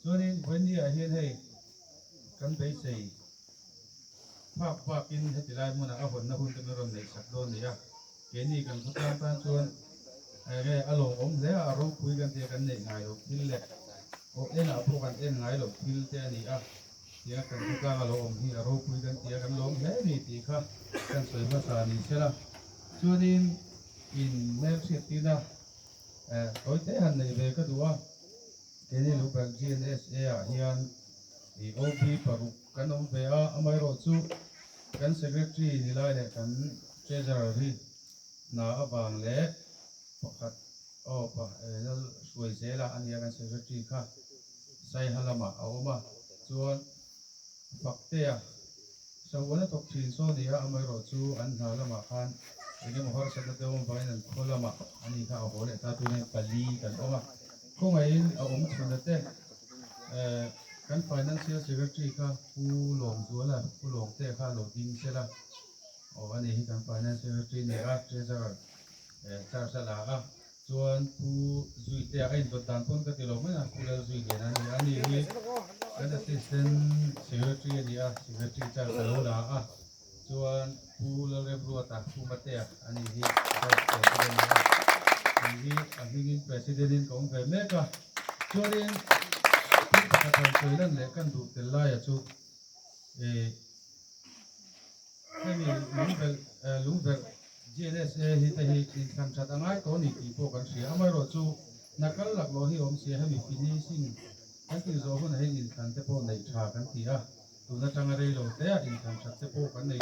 Chuanin vawinia hian hei kan beisei phak bakin heti lai hmunah a hawnna hun te min rawn neih sak dawn ni a. Keini kan khawtlang tan chuan enge a lawmawm hle a, a ropui kan tia kan neih ngai loh thil leh aw enah pawh kan en ngai loh thil te a ni a, tia kan khawtlang a lo awm hi a ropui kan tia kan lawm hle a ni tih kha kan sawi hmasa ni sela. Chuanin in hmelhriat tina tawi te han neih ve ka duh a, keini Lubel GNSA ah hian i OB paruk kan awm ve a, amaherawhchu kan Secretary ni lai leh kan Treasurer hi hna avang leh pakhat aw pa lal hruai zela a nia kan Secretary kha Saiha lamah a awm a, chuan Faktea Sahuan a thawk thin saw nia amaherawhchu an hna lamah khan engemaw harsatna te awm avangin an khaw lamah a ni kha a haw leh ta tunah hian pali kan awm a, khawngaihin a awm chhuna te kan Financial Secretary kha Pu Lawmzuala Pu Lawmtea kha lo ding sela aw a ni hi kan Finance Secretary ni a Treasurer charge a la a chuan Pu Zuitea a indawt dan pawn ka ti lo mai a Pu Lalzuiliana a ni a ni hi kan Assistant Secretary a ni a Secretary charge a lo la a chuan Pu Lalremruata Pu Matea a ni hi Vice President a ni a ni hi a hmingin President in ka awm ve mek a chuanin thil pakhat han sawi lan leh kan duh tel laia chu ih Hemi lungvelh lungvelh GNSA hi te hi inthlan that a ngai tawh a ni tih pawh kan hria. Amaherawhchu hna kal laklawh hi awm sia hemi finishing kan tih zawh hunah hian inthlan te pawh neih tha kan ti a, tun atanga rei lo te ah inthlan that te pawh kan nei.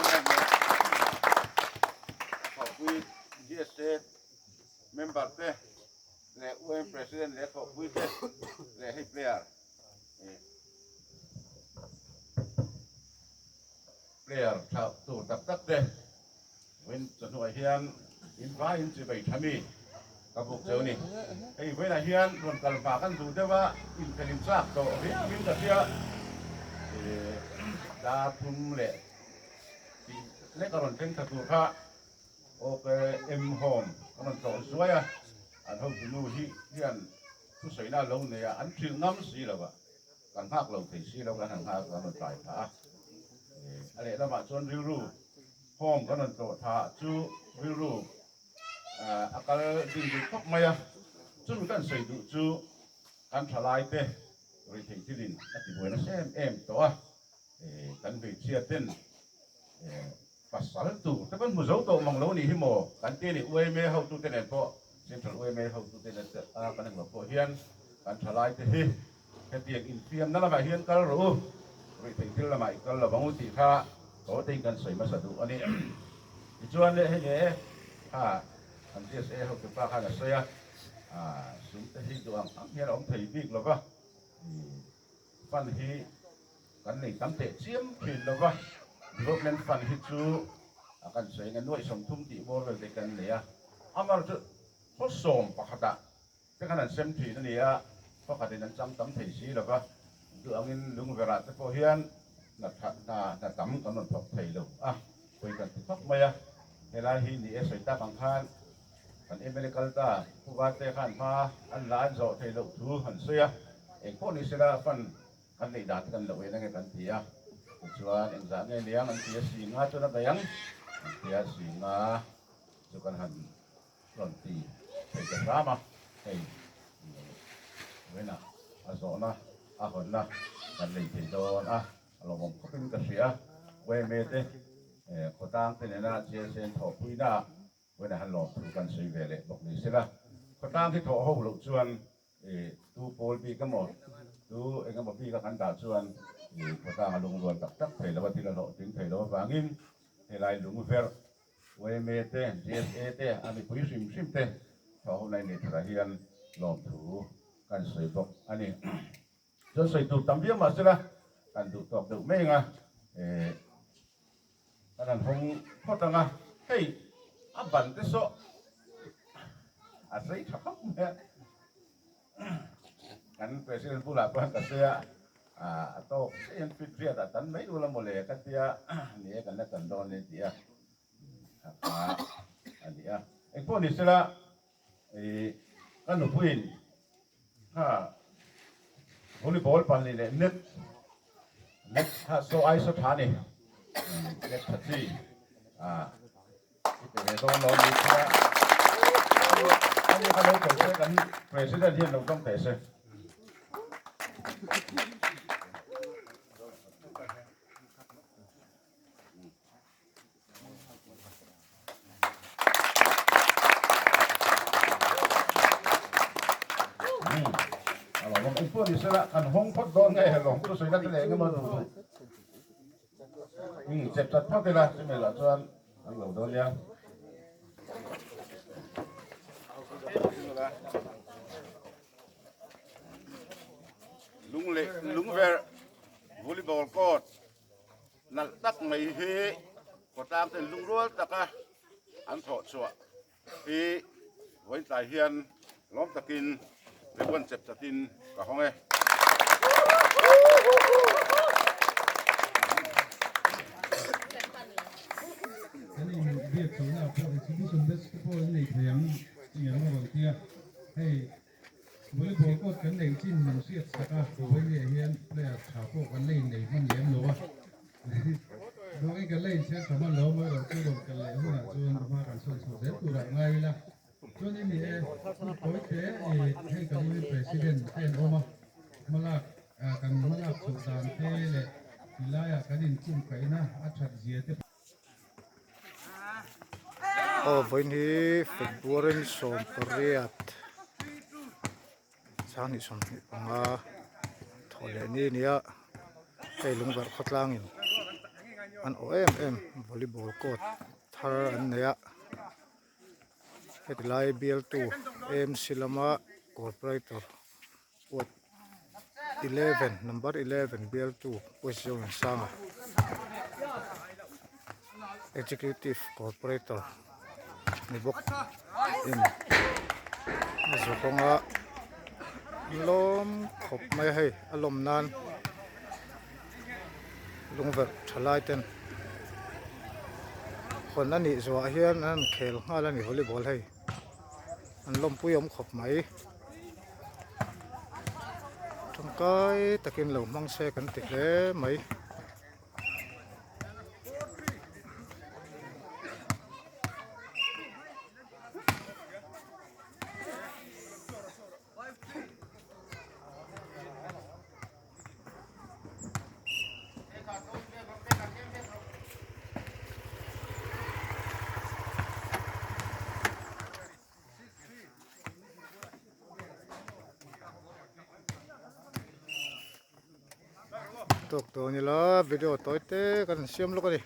Thawhpui GSA member te leh UM President leh thawhpui te leh hei player Player tha tur tak tak te vawiin chawhnuah hian in vaiin chi vei tha mi ka buk cheu ni. Hei vawiinah hian rawn kal hma kan duh deuh a, inkhel in chak tawh viau in ka hria. Dar thum leh tih lek a rawn thleng thla tur kha OKM Home a rawn tlawh zuai a, an hotunu hi hian thusawiina lo nei a, an hrilh ngam si lo a. Kan nghak lo thei si lo, kan han nghak kan rawn tlai phah a. A lehlamah chuan rilru home kan rawn tlawh tha chu rilru a kal ding duh khawp mai a. Chumi kan sawi duh chu kan thalai te ruihtheih thilin a tibuai nasa em em tawh a. Kan hmeichhia ten pasal tur te kan hmu zo tawh mang lo nih hi maw kan ti a ni. UMA hotute nen pawh Central UMA hotute nen a kan englo pawh hian kan thalai te hi hetiang infiamna lamah hian kal rawh u, ruihtheih thil lamah i kal lo ang u tih kha tawh tein kan sawi hmasa duh a ni. Tichuan leh hei nge kha kan GSA hotu pa khan a sawi a, sum te hi duh ang ang hian a awm thei bik lo va, fund hi Kan nei tam teh chiam thin lo va, Development Fund hi chu a kan sawi eng a nuaih 30 tih bawr vel te kan nei a, amar chu khaw 11 ah te khan an sem thin a ni a, pakhatin an chang tam thei si lo va, duh angin lungverah te pawh hian hna tha hna hna tam kan rawn thawk thei lo a, pawi kan ti khawp mai a, helai hi ni e sawi tak ang khan kan mla kal ta Pu Varte khan hma an la an zawh theih loh thu an sawi a, engpawh ni sela fund Kan neih dan te kan lo en ange kan ti a, tichuan engzah nge niang an ti a, Singa chuan a daih ang an ti a, Singa chu kan han rawn ti thei ta hram a, hei vawiinah a zawhna a hawnna kan nei thei dawn a, a lawmawm khawpin ka hria a, YMA te khawtlang te nena GSN thawhpuina ah vawiinah han lawmthu kan sawi ve leh bawk ni sela, khawtlang hi thawh ho loh chuan Tu pawl bik emaw, tu eng emaw bika kan dah chuan khawtlang a lungrual tak tak thei lo a, thil a hlawhtling thei lo avangin helai lungverh yma te, GSA te, a mipui hrim hrim te thawh ho na inei thatah hian lawmthu kan sawi bawk a ni. Chuan sawi tur tam viau mah sela kan duh tawk deuh mai ang a, kan han hawng phawt ang a, hei a ban te saw a sei tha khawp mai a, kan president bulah pawh ka sawi a, a tawk chiah hian fit riat ah tan mai ula mawle ka tia, ni e kan la tan dawn e tih a, a ni a, engpawh ni sela. Ka nupuiin kha Volleyball pahnih leh net net kha saw ai saw tha a ni net tha chi a i pe ve dawn lo ni kha ani kha lo kal se kan president hian lo tawng teh se. Pawh ni sela kan hawng phawt dawn nge helawm chu sawi la te leh engemaw duh duh chep chat phawt ila chumi lah chuan an lo dawn nia. Lung leh lungverh volleyball court Nalh tak mai hi khawtlang ten lungrual taka an thawh chhuah hi vawiin tlai hian lawm takin ribbon chep chatin ka hawng e. Kan in biak chhohna ah pawh exhibition batch te pawh an nei thei ang tih an rawn ti a, hei Volleyball court kan neih chin min hriat sak a, vawiin hian player tha pawh kan la innei hman lem lo a, duangin kan la inchhiar tha hman lo mai erawh chu rawn kal leh hunah chuan a hma kan sawn chho zel turah ngai ila. Chuan i ni e, hmun kawi te i hei kan uin president te an awm a, hmalak kan hmalak chhoh dan te leh tilaiah kan inkhumkaihna a that zia te. Aw vawiin hi February ni 18 2025 thawh leh ni a ni a hei lungverh khawtlangin an awh em em volleyball court thar an nei a heti lai bialtu AMC lama corporator Ward 11 number 11 bialtu West Zone Sanga Executive Corporator ni bawk in a zu kawnga lawm khawp mai a hei a lawm nan lungverh tha lai ten hawn a nih zawhah hian an han khel nghal a ni volleyball hei an lawmpui awm khawp mai. Tangkai takin lo hmang se kan ti hle mai. Tawk dawn ila video tawi te kan siam lawk a ni.